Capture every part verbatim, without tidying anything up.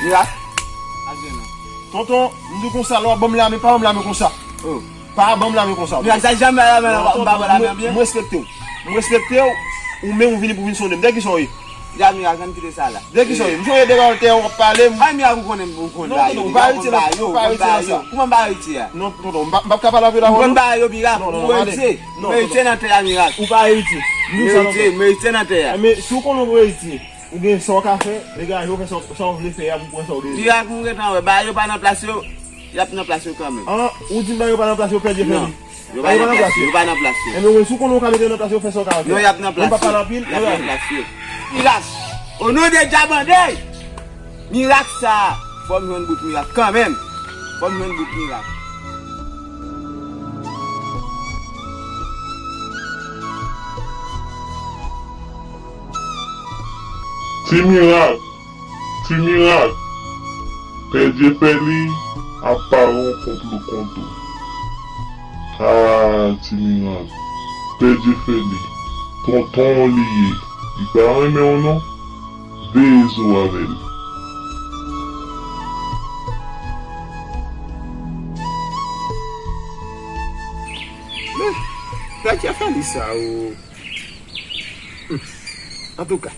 Mirak. Tonton, m di w konsa, lè w ap ban m lame, pa ban m lame konsa. Oh. Pa ban m lame konsa. Mirak, sa janm lame, non, m pa ban lame byen. M respekte w. M respekte w. Ou menm ou vini pou vin sonde m. De kisa w ye? Mirak, ann kite sa la. De kisa w ye? M sonje devan w te w ap pale m. Ay, Mirak, ou konnen, ou konnen bagay yo, ou pa retire nan sa. Kouman m pa retire a? Non, tonton, m pa, m p ap ka pale avè w la. Ou konn bagay yo, Mirak. Ou retire. Ou retire nan tè a, Mirak. Ou pa retire. M retire nan tè a. Men si w konnen w retire. Ou gen sa w ka fè, degaje w fè sa w, sa w vle fè a pou w pran sa w bezwen. Mirak, m gentan wè, bagay yo pa nan plas yo, y ap nan plas yo kanmenm. An, ou di m bagay yo pa nan plas yo, pèdi fè li. Yo pa nan plas yo, yo pa nan plas yo. Ebyen, si w konnen w ka mete yo nan plas yo, fè sa w ka fè. Non, y ap nan plas yo. M p ap pale anpil, y ap nan plas yo. Mirak, o non de Djabandèy! Mirak sa, fò m jwenn bout mirak kanmenm. Fò m jwenn bout mirak. Ti mirak, ti mirak, Pè Dyefèli ap pare yon konplo kont ou. Ah, ti mirak, Pè Dyefèli, tonton w li ye, li pa renmen w non, veye zo avè l. Men, Pè Dyefèli sa o. Hmm. Antouka,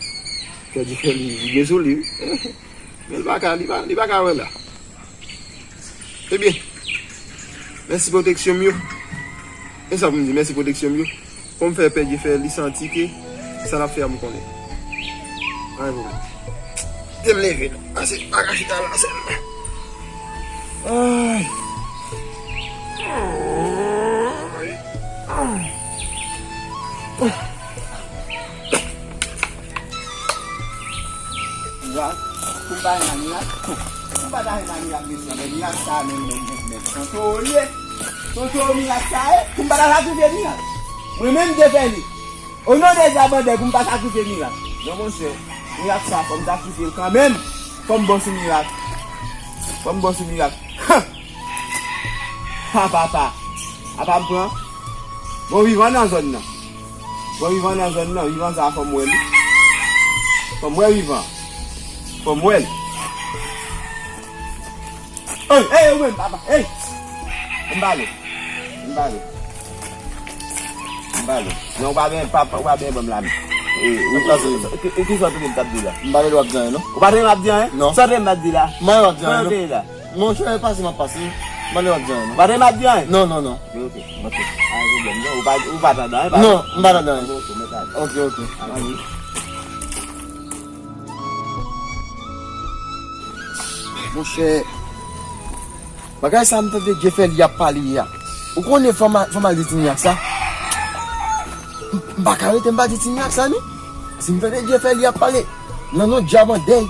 Pè Dyefèli, li gen sou li wi. Men li pa ka, li pa, li pa ka wè la. Ebyen, mèsi pwoteksyon m yo. E sa pou m di, mèsi pwoteksyon m yo. Pou m fè Pè Dyefèli santi ke sa l ap fè a m konnen. Anyen pwoblèm. Te m leve non. Ase pa ka chita la sèlman. Ay. Mirak, pou m pa renmen mirak, pou m pa ta renmen mirak, mesye, men mirak sa menm, menm, menm, menm, tonton w ye, tonton w mirak sa ye, pou m pa ta sakrifye mirak. Mwen menm te fè li. O non de Zabandè, pou m pa sakrifye mirak. Non, monchè, mirak sa, fò m sakrifye l kanmenm. Fò m bon sou mirak. Fò m bon sou mirak. Ha! Ha, papa. Apa m pran? Bon vivan nan zòn nan. Bon vivan nan zòn nan. Vivan sa fò m wè li. Fò m wè vivan. Fò m wè l. Ey, ey, ou menm, papa. Ey. M pale. M pale. M pale. Non, ou pa byen, papa, ou pa byen ban m lame. E, ou, ou, ki, ki sa w tande m t ap di la? M pa tande w ap di anyen, non. Ou pa tande m ap di anyen? Non. Sa w tande m ap di la? M pa tande w ap di anyen, non. Sa w tande la? Monchè, pase m ap pase. M pa tande w ap di anyen, non. Ou pa tande m ap di anyen? Non, non, non. Ok, ok. Ok. Pa gen pwoblèm, non. Ou pa, ou pa tande anyen, pa... Non, m pa tande anyen. Ok, ok. Ok, ok. Anyen. Monchè, bagay sa m tande Dyefèli ap pale a. Ou konnen fò m a, fò m al di ti mirak sa? M, m pa ka rete m pa di ti mirak sa, non. Si m tande Dyefèli ap pale nan non Djabandèy,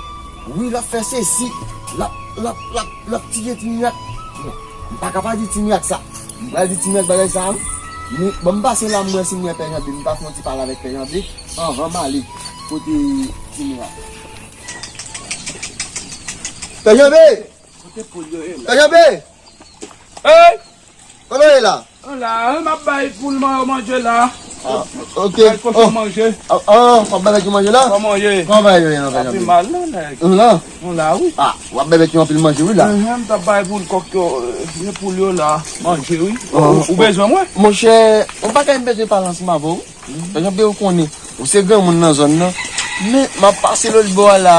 wi, l ap fè sesi, l ap, l ap, l ap, l ap tiye ti mirak. Non, m pa ka pa di ti mirak sa. M pral di ti mirak bagay sa, wi. Men, ban m pase la, m wè si m wè Pè Janbe, m ta fè yon ti pale avèk Pè Janbe anvan m ale kote ti mirak. Pè Janbe! Kote poul yo ye la? Pè Janbe! Hey! Kote w ye la? An la, an m ap bay poul man yo manje la. Ah, ok. Bay kochon manje. Ah, ah, w ap bay bèt yo manje la? Kòman w ye? Kòman bagay yo ye non, Pè Janbe? Sa pi mal non, nèg. Ou la? Nou la, wi. Ah, w ap bay bèt yo anpil manje, wi, la. Enhen, m t ap bay poul kòk yo, euh, poul yo la, manje, wi. Oh, ou bezwen mwen? Monchè, yon bagay m bezwen pale ansanm avè w. Pè Janbe, ou konnen, ou se granmoun nan zòn nan. Men, m ap pase lòt bò a la.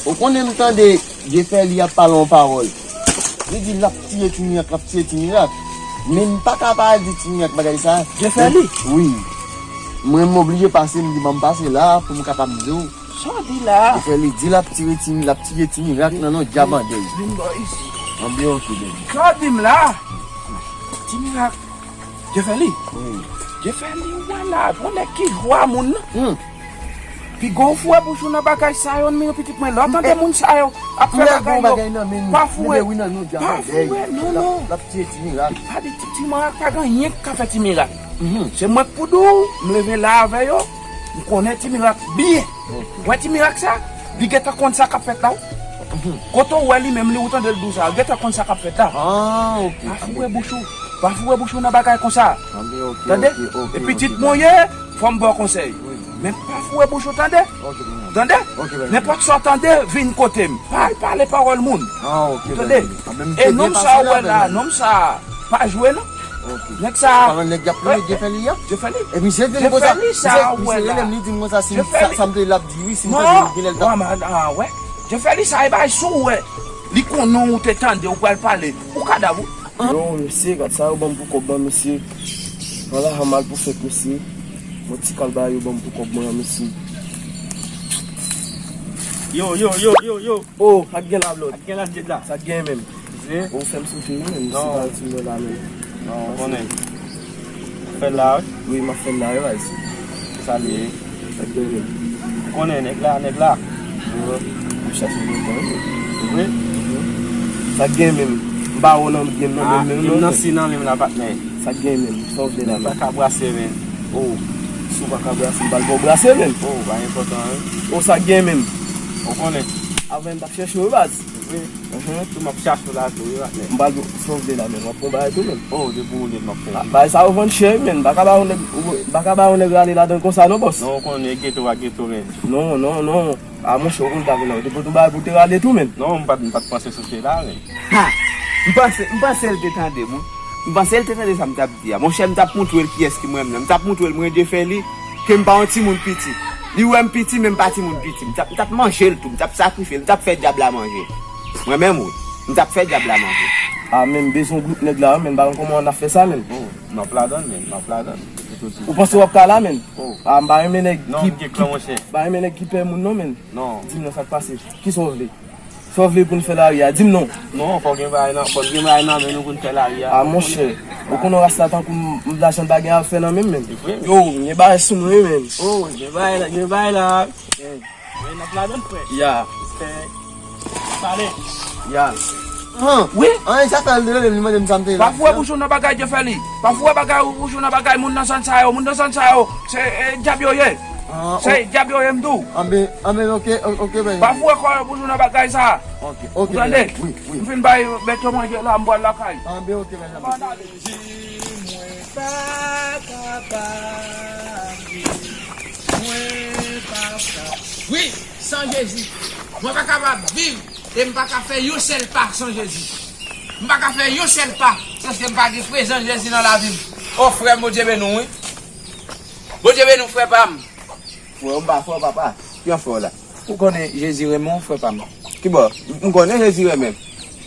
Ou konnen m tande Dyefèli ap pale yon pawòl. Li di l ap tiye ti mirak, l ap tiye ti mirak. Men m pa ka pa al di ti mirak bagay sa. Dyefèli? Wi. Mwen, m oblije pase, m di, ban m pase la pou m kapab di w. Sa w di la? Dyefèli di l ap tiye ti, l ap tiye ti mirak nan non Djabandèy. Vin bò isi. Anbyen, ok, baby. Sa w di m la? Ti mirak. Dyefèli. Wi. Dyefèli, ou wè la, ou nèg ki jwa moun nan. Hmm. Piga w foure bouch ou nan bagay sa yo, men pitit mwen, lè w tande moun sa yo ap fè bagay yo, pa foure, pa foure, non, non. L ap tiye ti mirak. Pa di ti, ti mirak, pa gen anyen k ka fè ti mirak. Mhm. Se mwen k pou di w, m leve la avè yo, m konnen ti mirak byen. Wè ti mirak sa, li gentan konn sa k ap fèt la, wi. Mhm. Kote w wè li menm, li ou tande l di w sa, li gentan konn sa k ap fèt la. Ah, ok. Pa foure bouch ou, pa foure bouch ou nan bagay konsa. Tande? E pitit mwen ye, fò m ba w konsèy. Wi. Men pa foure bouch ou tande. Ok, bèl. Tande? Ok, bèl. Nenpòt sa w tande, vin kote m. Pa al pale pawòl moun. Ah, ok, bèl. Tande? Ah, men m te byen pase la, bèl. E nonm sa w wè la, nonm sa a pa jwe non. Ok. Nèg sa a. Palan nèg y ap ploye Djefèli a? Djefèli. E misye vin konsa. Djefèli sa a w wè la. Misye rele m, li di m konsa si sa m te la ap di wi, si m tande l, gen lè l t ap. Non, wè, a, wè. Djefèli sa e bay si w wè. Li konnen w te tande, ou pral pale. Ou kadav ou. Yo, mesye, gad sa yo ban m pou kòb ban mesye. Anla, anmal pou fèt, mesye. Bon ti kal ba yo ban m pou kòb mwen an, mesye. Yo, yo, yo, yo, yo. Oh, sa k gen la, Blòd? Sa k gen la, Djed la? Sa k gen menm? Vre? Ou fè m sote wi, menm. Non. Si pa ti mwen la, menm. Non, ou konnen. Fè l la, wi. Wi, m ap fè l la, wi, baz. Salye. Sa k gen menm? Ou konnen, nèg la, nèg la. Yo, m ap chache lontan, wi. Vre? Mhm. Sa k gen menm? M pa wè w nan game nan menm, menm, non. Ah, nan si nan menm la, patnè. Sa k gen menm? Sa w vle la, menm? M pa ka brase, menm. Oh. Si w pa ka brase, m pral ba w brase, menm. Oh, pa enpòtan, wi. Oh, sa k gen menm? Ou konnen. Avan m t ap chèche w, baz. Vre? Mhm. Tou m ap chache w la tou, wi, patnè. M pral di w sa w vle la, menm. W ap pran bagay tou, menm. Oh, depi w lè m ap pran. Ah, bagay sa yo vann chè, wi, menm. M pa ka ba yon nèg, m pa ka ba yon nèg rale ladan l konsa, non, bòs. Non, ou konnen geto a geto, menm. Non, non, non. Ah, monchè, ou konn ta vin la. Ou te pote yon bagay pou te rale tou, menm. Non, m pa t, m pa t panse sou se la, menm. Ha! M panse, m panse l te tande m, wi. M panse l te tande sa m t ap di a. Monchè, m t ap montre l kiyès ki mwen menm. M t ap montre l mwen Djefèli, ke m pa yon timoun piti. Li wè m piti, men m pa timoun piti. M t ap, m t ap manje l tou. M t ap sakrifye l. M t ap fè dyab la manje. Mwen menm, wi. M t ap fè dyab la manje. Ah, men m bezwen gwoup nèg la, wi, men m pa konn kòman n ap fè sa, menm. Oh, m ap ladan l, menm. M ap ladan l. Ou panse w ap ka la, menm? Oh. Ah, m pa renmen nèg ki, m pa renmen nèg ki pè moun, non, menm. Non. Di m non, sa k pase? Kisa w vle? Sa w vle pou n fè lari a? Di m non. Non, fò gen bagay nan, fò gen bagay nan men nou pou n fè lari a. Ah, monchè, ou konnen rasta tankou m, m lajan pa gen afè nan men m, menm. Yo, m gen bagay sou mwen, menm. Oh, gen bagay la, gen bagay la. Hey. Hey, n ap ladan, frè. Ya. Respè. Pale. Ya. Wi. An, sa fè l de li mande m sa m te la. Pa foure bouch ou nan bagay Djefèli. Pa foure bagay ou bouch ou nan bagay moun nan zòn sa yo. Moun nan zòn sa yo, se, eh, dyab yo ye. Ah, se dyab yo ye m di w. Anben, anben, ok, ok, bèl. Pa foure kò yo bouch ou nan bagay sa. Ok, ok, bèl. Ou tande? Wi, wi. M fin bay bèt yo manje la, m pral lakay. Anben, ok, bèl. Mwen pa kapab viv. Mwen pa kapab. Wi, san Jezi. Mwen pa kapab viv e m pa ka fè yon sèl pa san Jezi. M pa ka fè yon sèl pa san ke m pa gen prezans Jezi nan lavi m. O, frè m, Bondye beni w, wi. Bondye beni w, frè pa m. Frè, m pa frè w, papa. Ki jan frè w la? Ou konnen Jezi renmen w, frè pa m. Kibò? M konnen Jezi renmen m.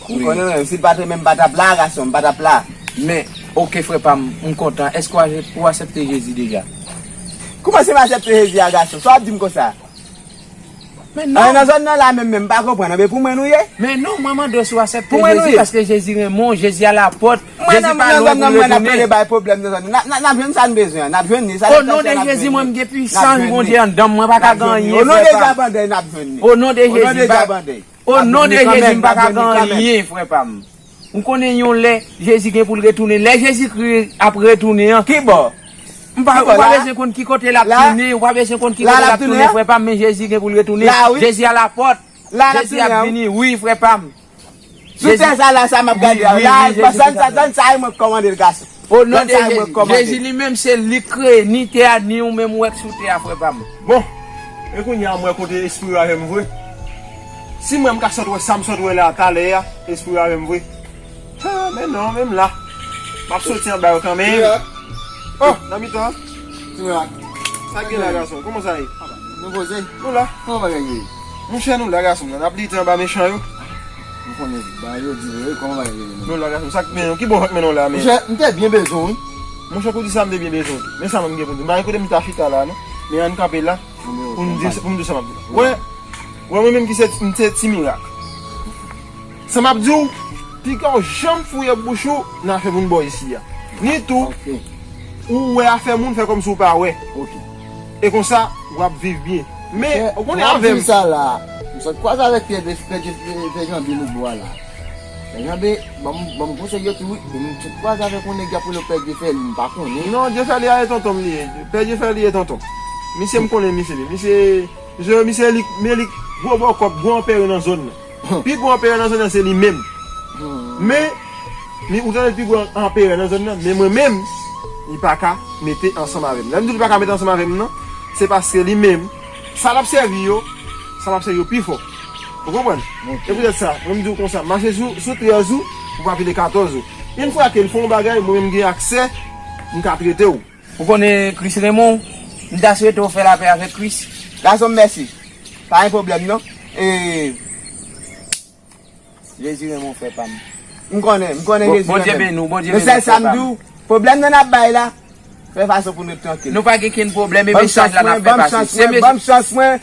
M konnen renmen m. Si l pa t renmen m, m pa t ap la, gason, m pa t ap la. Men, oke, frè pa m, m kontan. Èske w a-, ou aksepte Jezi deja? Kouman si m aksepte Jezi a, gason? Sa w ap di m konsa? Men non. Nan zòn nan la menm, menm, m pa konprann. Anben, pou mwen nou ye? Men non, mwen mande w si w aksepte Jezi, paske Jezi renmen w, Jezi a lapòt. Mwen nan zòn nan, mwen n ap rele bay pwoblèm nan zòn nan. N ap, n ap, n ap jwenn sa n bezwen an. N ap jwenn li. O non de Jezi, mwen m gen pisans Bondye anndan m, mwen pa ka gen anyen, frè pa m. O non de Jezi, m pa ka anyen. O non de Jezi, m pa ka gen anyen, frè pa m. Ou konnen yon lè, Jezi gen pou l retounen. Lè Jezikri ap retounen an. Kibò? M pa, ou pa bezwen konn ki kote l ap tounen, ou pa bezwen konn ki kote l ap tounen, frè pa m, men Jezi gen pou l retounen. Jezi a lapòt. Jezi ap vini, wi, frè pa m. Sou tè sa la, sa m ap gade a. La, zòn sa, zòn sa, e mwen k kòmande l, gason. O non de Jezi, Jezi li menm se li k kreye ni tè a, ni ou menm ou wè k sou tè a, frè pa m. Bon, e kounye a m wè kote espri yo avè m vre. Si mwen m ka sot wè sa m sot wè la talè a, espri yo avè m vre. Ha, men non, men m la. M ap soti anba yo kanmenm. Mirak. Oh, nan mitan. Mirak. Sa k gen la, gason? Kòman sa ye? Nou poze. Nou la. Kòman bagay yo ye? Monchè, nou la, gason. N ap lite anba mechan yo. M konnen bagay yo di vre, kòman bagay yo ye menm? Nou la, gason. Sa k mennen w? Ki bò sa k mennen w la, men? Monchè, m te byen bezwen w, wi. Monchè, kou di sa, m te byen bezwen w tou. Men sa mwen m gen pou m di. M pa gen kote m ta chita la, non. Men ann kanpe la. Pou m di, pou m di sa m ap di. Wè, wè, mwen menm ki se, m se ti mirak. Sa m ap di w, piga w janm fouye bouch ou nan afè moun bò isi a. Ni tou, ou wè afè moun, fè kòmsi w pa wè. E konsa, w ap viv byen. Men, ou konnen avè m. Sa la, m sot kwaze avèk Pè, Pè, Pè, Pè Janbe Lobo a la. Pè Janbe, ban m, ban m konsèy yo tou, wi. M sot kwaze avèk yon nèg y ap rele Pè Djefèli, m pa konnen. Non, Djefèli a e tonton m li ye. Pè Djefèli e tonton m. Misye m konnen misye li. Misye, misye, misye li, men li gwo bòkòp, gwo anperè nan zòn nan. Pi gwo anperè nan zòn nan se li menm. Men, li, ou tande l pi gwo anperè nan zòn nan, men mwen menm, li pa ka mete ansanm avè m. Lè m di w li pa ka mete ansanm avè m nan, Se paske li menm, sa l ap sèvi yo, sa l ap sèvi yo pi fò. Ou konprann? E poutèt sa, mwen m di w konsa, mache sou, sou trèz ou, ou pa vile katòz ou. Yon fwa ke l fè yon bagay, mwen menm m gen aksè, m ka trete w. Ou konnen Chris renmen w, m ta swete w fè lapè avèk Chris. Gason m, mèsi. Pa gen pwoblèm non. E Jezi renmen w, frè pa m. M konnen, m konnen Jezi renmen m. Bondye beni w, Bondye beni w, frè pa m. Men sèl sa m di w, pwoblèm nan n ap bay la, fè fason pou nou trankil. Nou pa gen kenn pwoblèm, e mesaj la n ap fè pase.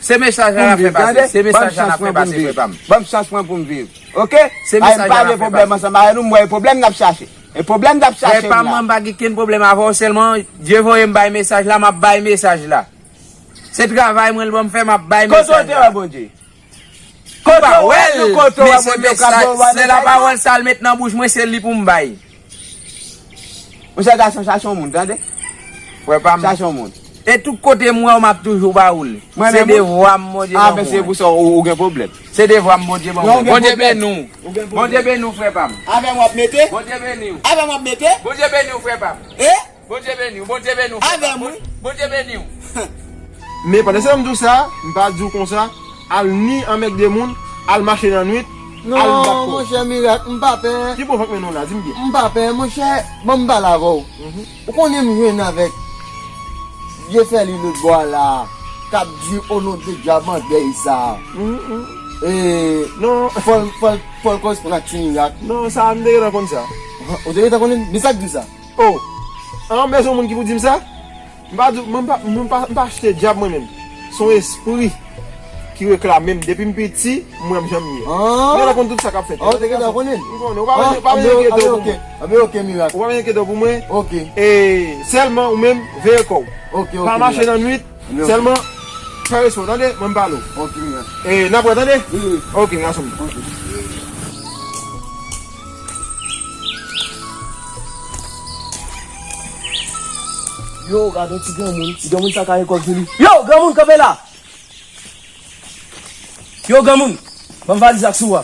Se mesaj la n ap fè pase, se mesaj la n ap fè pase, frè pa m. Ban m chans mwen pou m viv. Oke? Se mesaj la n ap fè pase. M pa vle pwoblèm ansanm avè nou, m wè e pwoblèm n ap chache. E pwoblèm n ap chache la. Frè pa m, mwen m pa gen kenn pwoblèm avè w, sèlman Dye voye m bay mesaj la, m ap bay mesaj la. Se travay mwen l ban m fè, m ap bay mesaj la. Kote w te wè Bondye? Kote w wè l? Kote w wè Bondye k ap voye w bay mesaj la? Se lapawòl sa l met nan bouch mwen, se li pou m bay. Monchè gason, chache yon moun, tande? Frè pa m. Chache yon moun. E tout kote m wè w, m ap toujou ba ou l. Se devwa m Bondye ban mwen. A, men se pou sa ou, ou gen pwoblèm. Se devwa m Bondye ban mwen. Bondye beni w. Bondye beni w, frè pa m. Avè m w ap mete? Bondye beni w. Avè m w ap mete? Bondye beni w, frè pa m. E? Bondye beni w, Bondye beni w, frè pa m. Avè m, wi. Bondye beni w. Men pandan se tan m di w sa, m pa di w konsa, al ni anmègde moun, al mache nan nwit, al bat kò. Non, monchè Mirak, m pa pè. Ki pwovòk mennen w la, di m byen. M pa pè, monchè, ban m pale avè w. Ou konnen m jwenn avèk vye Fèli lòtbò a la, k ap di o non de dyab andèy sa. E, non. Fò l, fò l, fò l koresponn ak ti Mirak. Non, sa a m te gentan konn sa. Ou te gentan konnen? Men sa k di w sa? Oh, an bezwen moun ki pou di m sa? M pa di, mwen m pa, mwen m pa, m pa achte dyab mwen menm. Se yon espri ki reklame m. Depi m piti, m wè m jan m ye. Mwen la konn tout sa k ap fèt. Ou te gentan konnen? M konnen. Ou pa, pa bezwen enkyete w pou mwen. Anben, oke, Mirak. Ou pa bezwen enkyete w pou mwen. Oke. E sèlman ou menm, veye kò w. Oke, oke, Mirak. Pa mache nan nwit. Sèlman, fè respè w, tande? Mwen m pale w. Ok, mwen. E, n ap wè, tande? Wi, wi. Ok, gason m. Ok. Yo, gade yon ti granmoun. Ti granmoun sa kare kò l sou li. Yo, granmoun, kanpe la! Yo, granmoun, ban m valiz ak sou a.